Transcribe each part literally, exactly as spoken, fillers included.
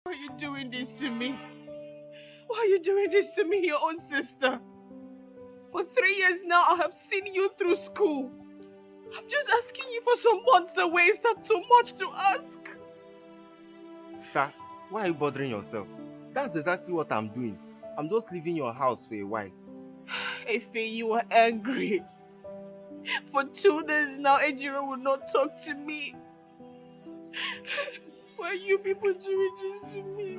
Why are you doing this to me? Why are you doing this to me, your own sister? For three years now, I have seen you through school. I'm just asking you for some months away. Is that too much to ask? Sister, why are you bothering yourself? That's exactly what I'm doing. I'm just leaving your house for a while. Efe, you are angry. For two days now, Ejiro will not talk to me. Why are you people doing this to me?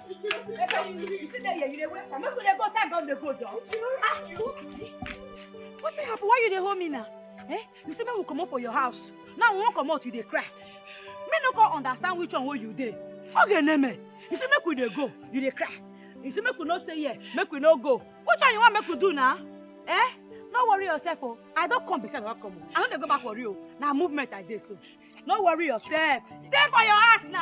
You sit there here, you dey waste time. Make we dey go, time don dey go, John. Ah, you. Wetin happen? Why you dey hold me now? Eh? You say make we comot for your house. Now we wan comot, you dey cry. Me no come understand which one wey you dey. Oge neme. You say make we dey go, you dey cry. You say make we no stay here, make we no go. Which one you wan make we do now? Eh? No worry yourself o. I don come be say I don come o. I no dey go back worry o. Na movement I dey so. No worry yourself. Stay for your house na.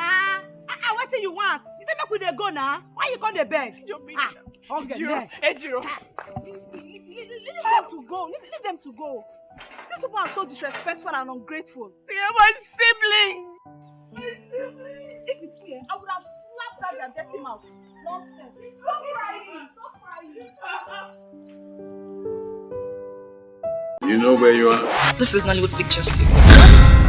Ah, ah, wetin you want? You say make we dey go na. Why you come dey beg? Ah, okay, Ejiro, yeah. Ejiro. Leave, leave, leave them to go. Leave, leave them to go. These people are so disrespectful and ungrateful. They are my siblings. My siblings. If it's me, eh, I would have slapped that their dirty mouth. Nonsense. Stop crying. Stop crying. You know where you are? This is Nollywood Pictures T V.